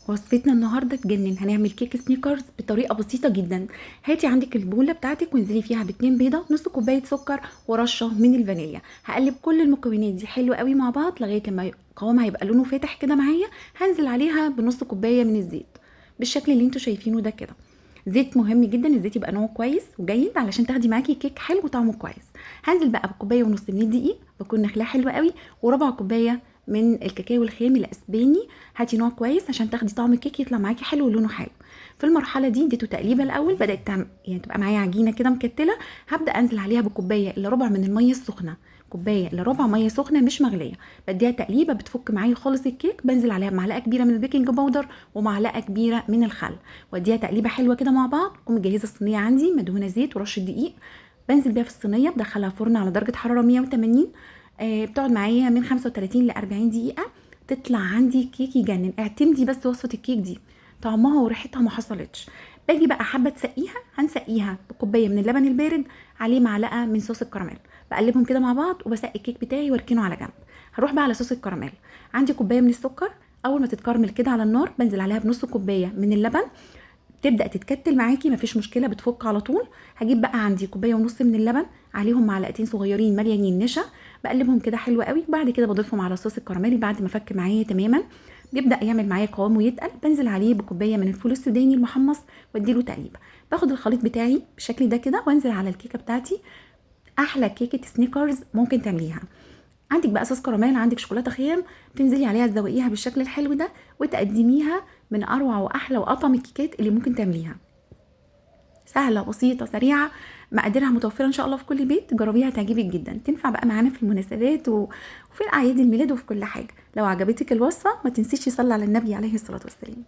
وصفتنا النهارده تجنن. هنعمل كيك سنيكرز بطريقة بسيطة جدا. هاتي عندك البوله بتاعتك وانزلي فيها باتنين بيضه، نص كوباية سكر، ورشه من الفانيليا. هقلب كل المكونات دي حلو قوي مع بعض لغاية لما قوامها هيبقى لونه فاتح كده معايا. هنزل عليها بنص كوباية من الزيت بالشكل اللي انتوا شايفينه ده كده. زيت مهم جدا، الزيت يبقى نوعه كويس وجيد علشان تاخدي معاكي كيك حلو وطعمه كويس. هنزل بقى بكوبايه ونص من الدقيق، بكون نخلاه حلو قوي، وربع كوباية من الكاكاو الخام الاسباني. هاتي نوع كويس عشان تاخدي طعم الكيك يطلع معاكي حلو ولونه حلو. في المرحلة دي اديته تقليبه الاول، بدات يعني تبقى معايا عجينه كده مكتله. هبدا انزل عليها بكوبايه الا ربع من المية السخنة، كوباية الا ربع مية سخنة مش مغليه. بديها تقليبه بتفك معايا خالص الكيك. بنزل عليها بمعلقه كبيرة من ال baking powder ومعلقة كبيرة من الخل، واديها تقليبه حلوة كده مع بعض. بكون مجهزة الصينية عندي مدهونه زيت ورشه دقيق، بنزل بيها في الصينية، بدخلها فرن على درجه حرارة 180. بتقعد معايا من 35 ل 40 دقيقة. تطلع عندي كيك يجنن. اعتمدي بس وصفه الكيك دي، طعمها وريحتها ما حصلتش. باجي بقى حابة تسقيها، هنسقيها بكوبايه من اللبن البارد عليه معلقه من صوص الكراميل. بقلبهم كده مع بعض وبسقي الكيك بتاعي واركنه على جنب. هروح بقى على صوص الكراميل. عندي كوباية من السكر، اول ما تتكرمل كده على النار بنزل عليها بنص كوباية من اللبن، تبدا تتكتل معاكي مفيش مشكلة، بتفك على طول. هجيب بقى عندي كوباية ونص من اللبن، عليهم معلقتين صغيرين مليانين نشا، بقلبهم كده حلو قوي. بعد كده بضيفهم على صوص الكراميل بعد ما فك معايا تماما، بيبدا يعمل معايا قوام ويتقل. بنزل عليه بكوبايه من الفول السوداني المحمص واديله تقليبه. باخد الخليط بتاعي بالشكل ده كده وانزل على الكيكه بتاعتي. احلى كيكة سنيكرز ممكن تعمليها. عندك بقى صوص كراميل، عندك شوكولاتة خام، تنزلي عليها تزوقيها بالشكل الحلو ده وتقدميها. من اروع واحلى واطعم الكيكات اللي ممكن تعمليها. سهلة بسيطة سريعة، مقاديرها متوفرة ان شاء الله في كل بيت. جربيها تعجبك جدا، تنفع بقى معانا في المناسبات وفي الاعياد الميلاد وفي كل حاجة. لو عجبتك الوصفة ما تنسيش تصلي على النبي عليه الصلاة والسلام.